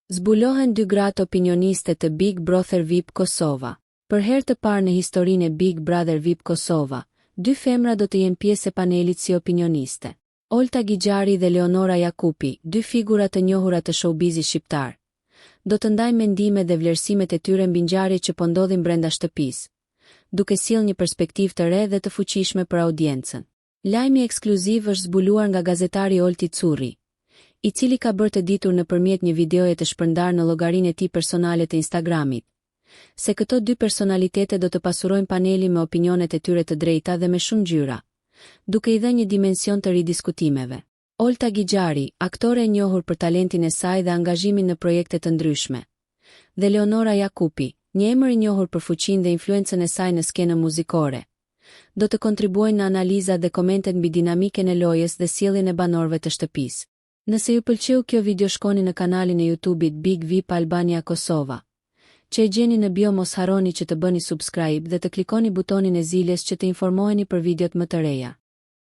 Zbulohen dy gratë opinioniste të Big Brother VIP Kosova. Për herë të parë në historinë e Big Brother VIP Kosova, dy femra do të jenë pjesë e panelit si opinioniste. Olta Gixhari dhe Leonora Jakupi, dy figura të njohura të showbizit shqiptar, do të ndajnë mendimet dhe vlerësimet e tyre mbi ngjarjet që po ndodhin brenda shtëpisë, duke sjellë një perspektivë të re dhe të fuqishme për audiencën. Lajmi ekskluziv është zbuluar nga gazetari Olti Curri, i cili ka bërë të ditur nëpërmjet një videoje të shpërndarë në llogarinë e tij personale të Instagramit, se këto dy personalitete do të pasurojnë panelin me opinionet e tyre të drejta dhe me shumë ngjyra, duke i dhënë një dimension të ri diskutimeve. Olta Gixhari, aktore e njohur për talentin e saj dhe angazhimin në projekte të ndryshme, dhe Leonora Jakupi, një emër i njohur për fuqinë dhe influencën e saj në skenën muzikore, do të kontribuojnë në analizat dhe komentet mbi dinamiken e lojës dhe sjelljen e banorëve të shtëpisë. Nëse ju pëlqeu kjo video shkoni në kanalin e YouTube-it Big VIP Albania Kosova, që e gjeni në bio mos harroni që të bëni subscribe dhe të klikoni butonin e ziles që të informoheni për videot më të reja.